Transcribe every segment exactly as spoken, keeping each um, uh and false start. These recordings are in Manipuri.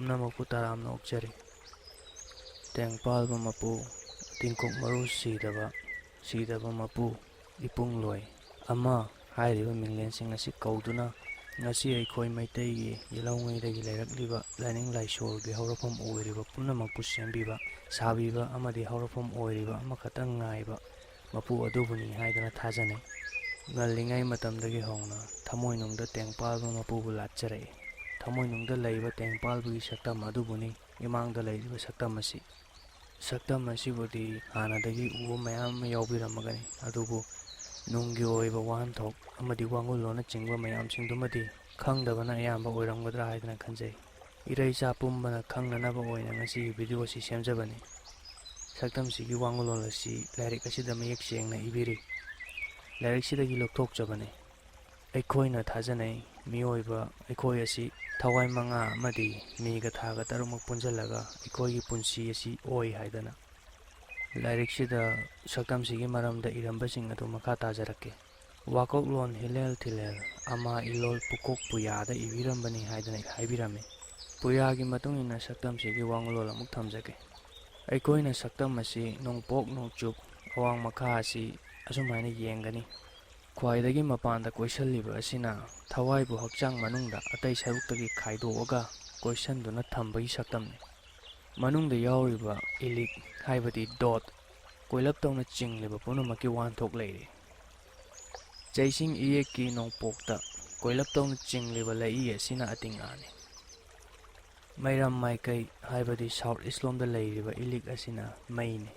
ꯄꯨꯝꯅꯃꯛꯄꯨ ꯇꯔꯥꯝꯅ ꯑꯣꯛꯆꯔꯤ꯫ ꯇꯦꯡꯄꯥꯜꯕ ꯃꯄꯨ, ꯇꯤꯡꯀꯣꯛ ꯃꯔꯨ ꯁꯤꯗꯕ, ꯁꯤꯗꯕ ꯃꯄꯨ, ꯏꯄꯨꯡꯂꯣꯏ ꯑꯃ ꯍꯥꯏꯔꯤꯕ ꯃꯤꯡꯂꯦꯟꯁꯤꯡ ꯑꯁꯤ ꯀꯧꯗꯨꯅ, ꯉꯁꯤ ꯑꯩꯈꯣꯏ ꯃꯩꯇꯩꯒꯤ ꯌꯦꯜꯍꯧꯉꯩꯗꯒꯤ ꯂꯩꯔꯛꯂꯤꯕ ꯂꯥꯏꯅꯤꯡ ꯂꯥꯏꯁꯣꯜꯒꯤ ꯍꯧꯔꯛꯐꯝ ꯑꯣꯏꯔꯤꯕ ꯄꯨꯝꯅꯃꯛꯄꯨ ꯁꯦꯝꯕꯤꯕ, ꯁꯥꯕꯤꯕ ꯑꯃꯗꯤ ꯍꯧꯔꯛꯐꯝ ꯑꯣꯏꯔꯤꯕ ꯑꯃꯈꯛꯇꯪ ꯉꯥꯏꯕ ꯃꯄꯨ ꯑꯗꯨꯕꯨꯅꯤ ꯍꯥꯏꯗꯨꯅ ꯊꯥꯖꯅꯩ꯫ ꯉꯜꯂꯤꯉꯩ ꯃꯇꯝꯗꯒꯤ ꯍꯧꯅ ꯊꯃꯣꯏꯅꯨꯡꯗ ꯇꯦꯡꯄꯥꯜꯕ ꯃꯄꯨꯕꯨ ꯂꯥꯠꯆꯔꯛꯏ꯫ ꯊꯃꯣꯏꯅꯨꯡꯗ ꯂꯩꯕ ꯇꯦꯡꯄꯥꯜꯕꯒꯤ ꯁꯛꯇꯝ ꯑꯗꯨꯕꯨꯅꯤ ꯏꯃꯥꯡꯗ ꯂꯩꯔꯤꯕ ꯁꯛꯇꯝ ꯑꯁꯤ꯫ ꯁꯛꯇꯝ ꯑꯁꯤꯕꯨꯗꯤ ꯍꯥꯟꯅꯗꯒꯤ ꯎꯕ ꯃꯌꯥꯝ ꯑꯃ ꯌꯥꯎꯕꯤꯔꯝꯃꯒꯅꯤ, ꯑꯗꯨꯕꯨ ꯅꯨꯡꯒꯤ ꯑꯣꯏꯕ ꯋꯥꯍꯟꯊꯣꯛ ꯑꯃꯗꯤ ꯋꯥꯉꯨꯜꯂꯣꯟꯅꯆꯤꯡꯕ ꯃꯌꯥꯝꯁꯤꯡꯗꯨꯃꯗꯤ ꯈꯪꯗꯕꯅ ꯑꯌꯥꯝꯕ ꯑꯣꯏꯔꯝꯒꯗ꯭ꯔꯥ ꯍꯥꯏꯗꯅ ꯈꯟꯖꯩ꯫ ꯏꯔꯩꯆꯥ ꯄꯨꯝꯕꯅ ꯈꯪꯅꯅꯕ ꯑꯣꯏꯅ ꯉꯁꯤꯒꯤ ꯚꯤꯗꯤꯑꯣ ꯑꯁꯤ ꯁꯦꯝꯖꯕꯅꯤ꯫ ꯁꯛꯇꯝꯁꯤꯒꯤ ꯋꯥꯉꯨꯜꯂꯣꯟ ꯑꯁꯤ ꯂꯥꯏꯔꯤꯛ ꯑꯁꯤꯗ ꯃꯌꯦꯛ ꯁꯦꯡꯅ ꯏꯕꯤꯔꯤ꯫ ꯂꯥꯏꯔꯤꯛꯁꯤꯗꯒꯤ ꯂꯧꯊꯣꯛꯆꯕꯅꯤ꯫ ꯑꯩꯈꯣꯏꯅ ꯊꯥꯖꯅꯩ, ꯃꯤꯑꯣꯏꯕ ꯑꯩꯈꯣꯏ ꯑꯁꯤ ꯊꯋꯥꯏ ꯃꯉꯥ ꯑꯃꯗꯤ ꯃꯤꯒ ꯊꯥꯒ ꯇꯔꯨꯛꯃꯛ ꯄꯨꯟꯁꯤꯜꯂꯒ ꯑꯩꯈꯣꯏꯒꯤ ꯄꯨꯟꯁꯤ ꯑꯁꯤ ꯑꯣꯏ ꯍꯥꯏꯗꯅ꯫ ꯂꯥꯏꯔꯤꯛꯁꯤꯗ ꯁꯛꯇꯝꯁꯤꯒꯤ ꯃꯔꯝꯗ ꯏꯔꯝꯕꯁꯤꯡ ꯑꯗꯨ ꯃꯈꯥ ꯇꯥꯖꯔꯛꯀꯦ꯫ ꯋꯥꯀꯣꯛꯂꯣꯟ ꯍꯤꯂꯦꯜ ꯊꯤꯂꯦꯜ ꯑꯃ ꯏꯂꯣꯜ ꯄꯨꯀꯣꯛ ꯄꯨꯌꯥꯗ ꯏꯕꯤꯔꯝꯕꯅꯤ ꯍꯥꯏꯗꯅ ꯍꯥꯏꯕꯤꯔꯝꯃꯤ꯫ ꯄꯨꯌꯥꯒꯤ ꯃꯇꯨꯡ ꯏꯟꯅ ꯁꯛꯇꯝꯁꯤꯒꯤ ꯋꯥꯉꯨꯂꯣꯟ ꯑꯃꯨꯛ ꯊꯝꯖꯒꯦ꯫ ꯑꯩꯈꯣꯏꯅ ꯁꯛꯇꯝ ꯑꯁꯤ ꯅꯣꯡꯄꯣꯛ ꯅꯣꯡꯆꯨꯞ ꯑꯋꯥꯡ ꯃꯈꯥ ꯑꯁꯤ ꯑꯁꯨꯃꯥꯏꯅ ꯌꯦꯡꯒꯅꯤ꯫ ꯈ꯭ꯋꯥꯏꯗꯒꯤ ꯃꯄꯥꯟꯗ ꯀꯣꯏꯁꯜꯂꯤꯕ ꯑꯁꯤꯅ ꯊꯋꯥꯏꯕꯨ ꯍꯛꯆꯥꯡ ꯃꯅꯨꯡꯗ ꯑꯇꯩ ꯁꯔꯨꯛꯇꯒꯤ ꯈꯥꯏꯗꯣꯛꯑꯒ ꯀꯣꯏꯁꯟꯗꯨꯅ ꯊꯝꯕꯒꯤ ꯁꯛꯇꯝꯅꯤ꯫ ꯃꯅꯨꯡꯗ ꯌꯥꯎꯔꯤꯕ ꯏꯂꯤꯛ ꯍꯥꯏꯕꯗꯤ ꯗꯣꯠ, ꯀꯣꯏꯂꯞ ꯇꯧꯅ ꯆꯤꯡꯂꯤꯕ ꯄꯨꯝꯅꯃꯛꯀꯤ ꯋꯥꯍꯟꯊꯣꯛ ꯂꯩꯔꯤ꯫ ꯆꯩꯁꯤꯡ ꯏꯌꯦꯛꯀꯤ ꯅꯣꯡꯄꯣꯛꯇ ꯀꯣꯏꯂꯞ ꯇꯧꯅ ꯆꯤꯡꯂꯤꯕ ꯂꯩꯏ ꯑꯁꯤꯅ ꯑꯇꯤꯡꯉꯥꯅꯤ꯫ ꯃꯩꯔꯝ ꯃꯥꯏꯀꯩ ꯍꯥꯏꯕꯗꯤ ꯁꯥꯎꯠ ꯏꯁꯂꯣꯝꯗ ꯂꯩꯔꯤꯕ ꯏꯂꯤꯛ ꯑꯁꯤꯅ ꯃꯩꯅꯤ꯫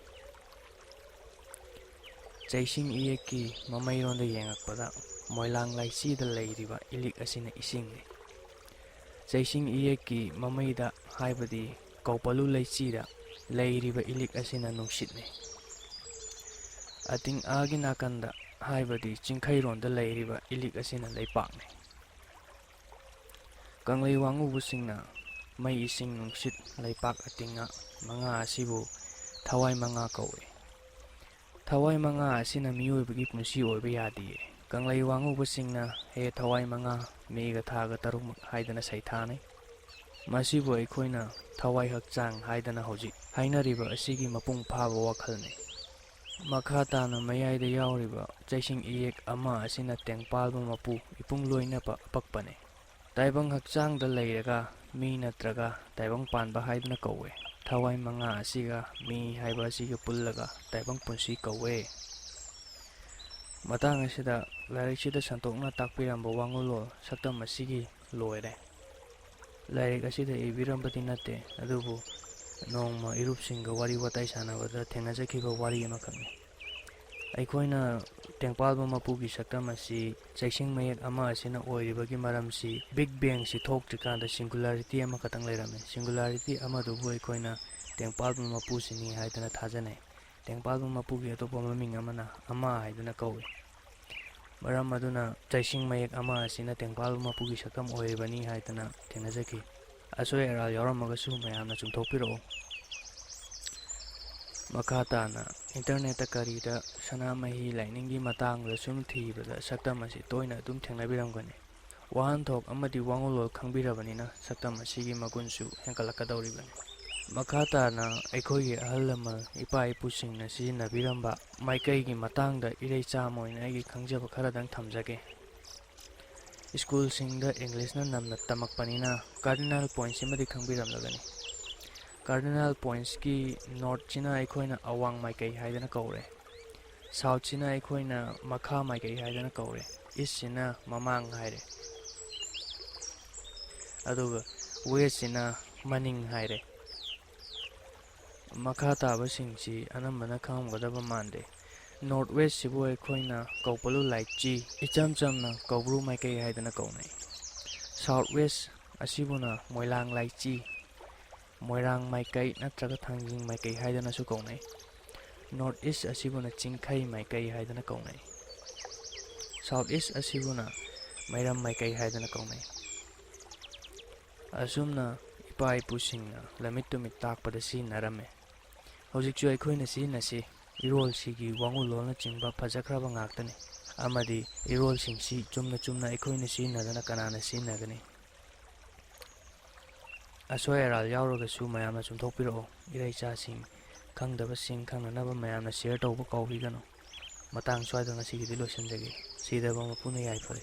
ꯆꯩꯁꯤꯡ ꯏꯌꯦꯛꯀꯤ ꯃꯃꯩꯔꯣꯟꯗ ꯌꯦꯡꯉꯛꯄꯗ ꯃꯣꯏꯂꯥꯡ ꯂꯥꯏꯆꯤꯗ ꯂꯩꯔꯤꯕ ꯏꯂꯤꯛ ꯑꯁꯤꯅ ꯏꯁꯤꯡꯅꯤ꯫ ꯆꯩꯁꯤꯡ ꯏꯌꯦꯛꯀꯤ ꯃꯃꯩꯗ ꯍꯥꯏꯕꯗꯤ ꯀꯧꯄꯂꯨ ꯂꯩꯆꯤꯗ ꯂꯩꯔꯤꯕ ꯏꯂꯤꯛ ꯑꯁꯤꯅ ꯅꯨꯡꯁꯤꯠꯅꯤ꯫ ꯑꯇꯤꯡ ꯑꯥꯒꯤ ꯅꯥꯀꯟꯗ ꯍꯥꯏꯕꯗꯤ ꯆꯤꯡꯈꯩꯔꯣꯟꯗ ꯂꯩꯔꯤꯕ ꯏꯂꯤꯛ ꯑꯁꯤꯅ ꯂꯩꯄꯥꯛꯅꯤ꯫ ꯀꯪꯂꯩ ꯋꯥꯉꯨꯕꯁꯤꯡꯅ ꯃꯩ, ꯏꯁꯤꯡ, ꯅꯨꯡꯁꯤꯠ, ꯂꯩꯄꯥꯛ, ꯑꯇꯤꯡꯉꯥ ꯃꯉꯥ ꯑꯁꯤꯕꯨ ꯊꯋꯥꯏ ꯃꯉꯥ ꯀꯧꯏ꯫ ꯊꯋꯥꯏ ꯃꯉꯥ ꯑꯁꯤꯅ ꯃꯤꯑꯣꯏꯕꯒꯤ ꯄꯨꯟꯁꯤ ꯑꯣꯏꯕ ꯌꯥꯗꯤꯌꯦ꯫ ꯀꯪꯂꯩ ꯋꯥꯉꯨꯕꯁꯤꯡꯅ "ꯍꯦ ꯊꯋꯥꯏ ꯃꯉꯥ, ꯃꯤꯒ ꯊꯥꯒ ꯇꯔꯨꯛꯃꯛ" ꯍꯥꯏꯗꯅ ꯁꯩꯊꯥꯅꯩ꯫ ꯃꯁꯤꯕꯨ ꯑꯩꯈꯣꯏꯅ ꯊꯋꯥꯏ ꯍꯛꯆꯥꯡ ꯍꯥꯏꯗꯅ ꯍꯧꯖꯤꯛ ꯍꯥꯏꯅꯔꯤꯕ ꯑꯁꯤꯒꯤ ꯃꯄꯨꯡ ꯐꯥꯕ ꯋꯥꯈꯜꯅꯤ꯫ ꯃꯈꯥ ꯇꯥꯅ ꯃꯌꯥꯏꯗ ꯌꯥꯎꯔꯤꯕ ꯆꯩꯁꯤꯡ ꯏꯌꯦꯛ ꯑꯃ ꯑꯁꯤꯅ ꯇꯦꯡꯄꯥꯜꯕ ꯃꯄꯨ ꯏꯄꯨꯡ ꯂꯣꯏꯅꯕ ꯑꯄꯛꯄꯅꯤ꯫ ꯇꯥꯏꯕꯪ ꯍꯛꯆꯥꯡꯗ ꯂꯩꯔꯒ ꯃꯤ ꯅꯠꯇ꯭ꯔꯒ ꯇꯥꯏꯕꯪ ꯄꯥꯟꯕ ꯍꯥꯏꯗꯨꯅ ꯀꯧꯋꯦ꯫ ꯊꯋꯥꯏ ꯃꯉꯥ ꯑꯁꯤꯒ ꯃꯤ ꯍꯥꯏꯕ ꯑꯁꯤꯒ ꯄꯨꯜꯂꯒ ꯇꯥꯏꯕꯪ ꯄꯨꯟꯁꯤ ꯀꯧꯋꯦ꯫ ꯃꯇꯥꯡ ꯑꯁꯤꯗ ꯂꯥꯏꯔꯤꯛꯁꯤꯗ ꯁꯟꯗꯣꯛꯅ ꯇꯥꯛꯄꯤꯔꯝꯕ ꯋꯥꯉꯨꯂꯣꯜ ꯁꯛꯇꯝ ꯑꯁꯤꯒꯤ ꯂꯣꯏꯔꯦ꯫ ꯂꯥꯏꯔꯤꯛ ꯑꯁꯤꯗ ꯏꯕꯤꯔꯝꯕꯗꯤ ꯅꯠꯇꯦ, ꯑꯗꯨꯕꯨ ꯅꯣꯡꯃ ꯏꯔꯨꯞꯁꯤꯡꯒ ꯋꯥꯔꯤ ꯋꯥꯇꯥꯏ ꯁꯥꯟꯅꯕꯗ ꯊꯦꯡꯅꯖꯈꯤꯕ ꯋꯥꯔꯤ ꯑꯃꯈꯛꯅꯤ꯫ ꯑꯩꯈꯣꯏꯅ ꯇꯦꯡꯄꯥꯜꯕ ꯃꯄꯨꯒꯤ ꯁꯛꯇꯝ ꯑꯁꯤ ꯆꯩꯁꯤꯡ ꯃꯌꯦꯛ ꯑꯃ ꯑꯁꯤꯅ ꯑꯣꯏꯔꯤꯕꯒꯤ ꯃꯔꯝꯁꯤ, ꯕꯤꯛ ꯕꯦꯡꯁꯤ ꯊꯣꯛꯇ꯭ꯔꯤꯀꯥꯟꯗ ꯁꯤꯡꯒꯨꯂꯥꯔꯤꯇꯤ ꯑꯃꯈꯛꯇꯪ ꯂꯩꯔꯝꯃꯤ꯫ ꯁꯤꯡꯒꯨꯂꯥꯔꯤꯇꯤ ꯑꯃꯗꯨꯕꯨ ꯑꯩꯈꯣꯏꯅ ꯇꯦꯡꯄꯥꯜꯕ ꯃꯄꯨꯁꯤꯅꯤ ꯍꯥꯏꯗꯅ ꯊꯥꯖꯅꯩ꯫ ꯇꯦꯡꯄꯥꯜꯕ ꯃꯄꯨꯒꯤ ꯑꯇꯣꯞꯄ ꯃꯃꯤꯡ ꯑꯃꯅ ꯑꯃ ꯍꯥꯏꯗꯨꯅ ꯀꯧꯏ꯫ ꯃꯔꯝ ꯑꯗꯨꯅ ꯆꯩꯁꯤꯡ ꯃꯌꯦꯛ ꯑꯃ ꯑꯁꯤꯅ ꯇꯦꯡꯄꯥꯜꯕ ꯃꯄꯨꯒꯤ ꯁꯛꯇꯝ ꯑꯣꯏꯔꯤꯕꯅꯤ ꯍꯥꯏꯗꯅ ꯊꯦꯡꯅꯖꯈꯤ꯫ ꯑꯁꯣꯏ ꯑꯔꯥꯜ ꯌꯥꯎꯔꯝꯃꯒꯁꯨ ꯃꯌꯥꯝꯅ ꯆꯨꯝꯊꯣꯛꯄꯤꯔꯛꯎ꯫ ꯃꯈꯥ ꯇꯥꯅ ꯏꯟꯇꯔꯅꯦꯠꯇ ꯀꯔꯤꯗ ꯁꯅꯥꯃꯍꯤ ꯂꯥꯏꯅꯤꯡꯒꯤ ꯃꯇꯥꯡꯗ ꯁꯨꯝ ꯊꯤꯕꯗ ꯁꯛꯇꯝ ꯑꯁꯤ ꯇꯣꯏꯅ ꯑꯗꯨꯝ ꯊꯦꯡꯅꯕꯤꯔꯝꯒꯅꯤ꯫ ꯋꯥꯍꯟꯊꯣꯛ ꯑꯃꯗꯤ ꯋꯥꯉꯨꯂꯣꯜ ꯈꯪꯕꯤꯔꯕꯅꯤꯅ ꯁꯛꯇꯝ ꯑꯁꯤꯒꯤ ꯃꯒꯨꯟꯁꯨ ꯍꯦꯟꯒꯠꯂꯛꯀꯗꯧꯔꯤꯕꯅꯤ꯫ ꯃꯈꯥ ꯇꯥꯅ ꯑꯩꯈꯣꯏꯒꯤ ꯑꯍꯜ ꯂꯃꯟ ꯏꯄꯥ ꯏꯄꯨꯁꯤꯡꯅ ꯁꯤꯖꯤꯟꯅꯕꯤꯔꯝꯕ ꯃꯥꯏꯀꯩꯒꯤ ꯃꯇꯥꯡꯗ ꯏꯔꯩꯆꯥ ꯑꯃ ꯑꯣꯏꯅ ꯑꯩꯒꯤ ꯈꯪꯖꯕ ꯈꯔꯗꯪ ꯊꯝꯖꯒꯦ꯫ ꯁ꯭ꯀꯨꯜꯁꯤꯡꯗ ꯏꯪꯂꯤꯁꯅ ꯅꯝꯅ ꯇꯝꯃꯛꯄꯅꯤꯅ cardinal points ꯁꯤꯃꯗꯤ ꯈꯪꯕꯤꯔꯝꯂꯒꯅꯤ꯫ Cardinal points ꯀꯤ ꯅꯣꯔꯠꯁꯤꯅ ꯑꯩꯈꯣꯏꯅ ꯑꯋꯥꯡ ꯃꯥꯏꯀꯩ ꯍꯥꯏꯗꯅ ꯀꯧꯔꯦ, ꯁꯥꯎꯠꯁꯤꯅ ꯑꯩꯈꯣꯏꯅ ꯃꯈꯥ ꯃꯥꯏꯀꯩ ꯍꯥꯏꯗꯅ ꯀꯧꯔꯦ, ꯏꯁꯁꯤꯅ ꯃꯃꯥꯡ ꯍꯥꯏꯔꯦ, ꯑꯗꯨꯒ ꯋꯦꯁꯁꯤꯅ ꯃꯅꯤꯡ ꯍꯥꯏꯔꯦ꯫ ꯃꯈꯥ ꯇꯥꯕꯁꯤꯡꯁꯤ ꯑꯅꯝꯕꯅ ꯈꯪꯉꯝꯒꯗꯕ ꯃꯥꯟꯗꯦ꯫ ꯅꯣꯔꯠ ꯋꯦꯁꯁꯤꯕꯨ ꯑꯩꯈꯣꯏꯅ ꯀꯧꯕꯂꯨ ꯂꯥꯏꯆꯤ, ꯏꯆꯝ ꯆꯝꯅ ꯀꯧꯕ꯭ꯔꯨ ꯃꯥꯏꯀꯩ ꯍꯥꯏꯗꯅ ꯀꯧꯅꯩ꯫ ꯁꯥꯎꯠ ꯋꯦꯁ ꯑꯁꯤꯕꯨꯅ ꯃꯣꯏꯂꯥꯡ ꯂꯥꯏꯆꯤ, ꯃꯣꯏꯔꯥꯡ ꯃꯥꯏꯀꯩ ꯅꯠꯇ꯭ꯔꯒ ꯊꯥꯡꯖꯤꯡ ꯃꯥꯏꯀꯩ ꯍꯥꯏꯗꯅꯁꯨ ꯀꯧꯅꯩ꯫ ꯅꯣꯔꯠ ꯏꯁ ꯑꯁꯤꯕꯨꯅ ꯆꯤꯡꯈꯩ ꯃꯥꯏꯀꯩ ꯍꯥꯏꯗꯅ ꯀꯧꯅꯩ꯫ ꯁꯥꯎꯠ ꯏꯁ ꯑꯁꯤꯕꯨꯅ ꯃꯩꯔꯝ ꯃꯥꯏꯀꯩ ꯍꯥꯏꯗꯅ ꯀꯧꯅꯩ꯫ ꯑꯁꯨꯝꯅ ꯏꯄꯥ ꯏꯄꯨꯁꯤꯡꯅ ꯂꯝꯃꯤꯠ ꯇꯨꯃꯤꯠ ꯇꯥꯛꯄꯗ ꯁꯤꯖꯤꯟꯅꯔꯝꯃꯤ꯫ ꯍꯧꯖꯤꯛꯁꯨ ꯑꯩꯈꯣꯏꯅ ꯁꯤꯖꯤꯟꯅꯁꯤ꯫ ꯏꯔꯣꯜꯁꯤꯒꯤ ꯋꯥꯉꯨꯂꯣꯟꯅꯆꯤꯡꯕ ꯐꯖꯈ꯭ꯔꯕ ꯉꯥꯛꯇꯅꯤ, ꯑꯃꯗꯤ ꯏꯔꯣꯜꯁꯤꯡꯁꯤ ꯆꯨꯝꯅ ꯆꯨꯝꯅ ꯑꯩꯈꯣꯏꯅ ꯁꯤꯖꯤꯟꯅꯗꯅ ꯀꯅꯥꯅ ꯁꯤꯖꯤꯟꯅꯒꯅꯤ? ꯑꯁꯣꯏ ꯑꯔꯥꯜ ꯌꯥꯎꯔꯒꯁꯨ ꯃꯌꯥꯝꯅ ꯆꯨꯝꯊꯣꯛꯄꯤꯔꯛꯑꯣ꯫ ꯏꯔꯩꯆꯥꯁꯤꯡ, ꯈꯪꯗꯕꯁꯤꯡ ꯈꯪꯅꯅꯕ ꯃꯌꯥꯝꯅ share ꯇꯧꯕ ꯀꯥꯎꯕꯤꯒꯅꯨ꯫ ꯃꯇꯥꯡ ꯁ꯭ꯋꯥꯏꯗ ꯉꯁꯤꯒꯤꯗꯤ ꯂꯣꯏꯁꯤꯟꯖꯒꯦ꯫ ꯁꯤꯗꯕ ꯃꯄꯨꯅ ꯌꯥꯏꯐꯔꯦ꯫